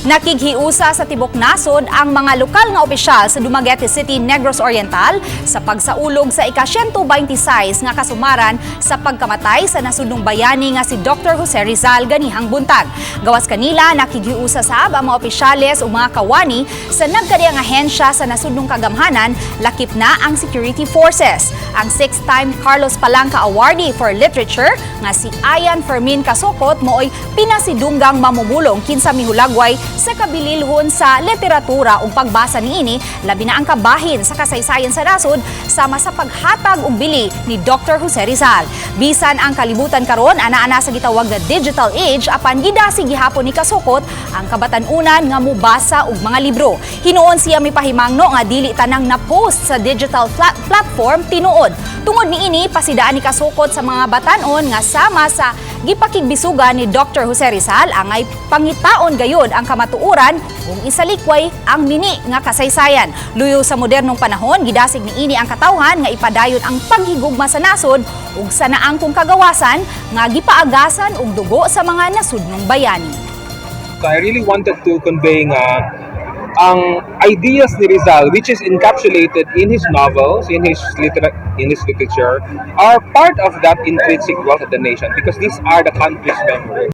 Nakighiusa sa tibok nasod ang mga lokal nga opisyal sa Dumaguete City, Negros Oriental sa pagsaulog sa ika-126 nga kasumaran sa pagkamatay sa nasudnong bayani nga si Dr. Jose Rizal ganihang buntag. Gawas kanila, nakighiusa sab ang mga opisyales ug mga kawani sa nagkadiang ahensya sa nasudnong kagamhanan, lakip na ang security forces. Ang six-time Carlos Palanca Awardee for Literature nga si Ayan Fermin Casocot mooy pinasidunggang mamumulong kinsa mihulagway sa kabililhon sa literatura ug pagbasa niini, labi na ang kabahin sa kasaysayan sa nasod sama sa paghatag og bili ni Dr. Jose Rizal. Bisan ang kalibutan karon ana-ana sa gitawag nga digital age, apan gidasig gihapon ni Casocot ang kabatan-unan nga mubasa og mga libro. Hinuon siya mipahimangno nga dili tanang na-post sa digital platform tinuod. Tungod niini, pasidaan ni Casocot sa mga batanon nga sama sa gipakigbisugan ni Dr. Jose Rizal, angay pangitaon gayud ang kamatuoran kung isalikway ang mini nga kasaysayan. Luyo sa modernong panahon, gidasig niini ang katawhan nga ipadayon ang paghigugma sa nasod ug sa naangkong kagawasan nga gipaagasan og dugo sa mga nasudnong bayani. So I really wanted to convey nga ang ideas ni Rizal, which is encapsulated in his novels, in his literature, are part of that intrinsic wealth of the nation because these are the country's memory.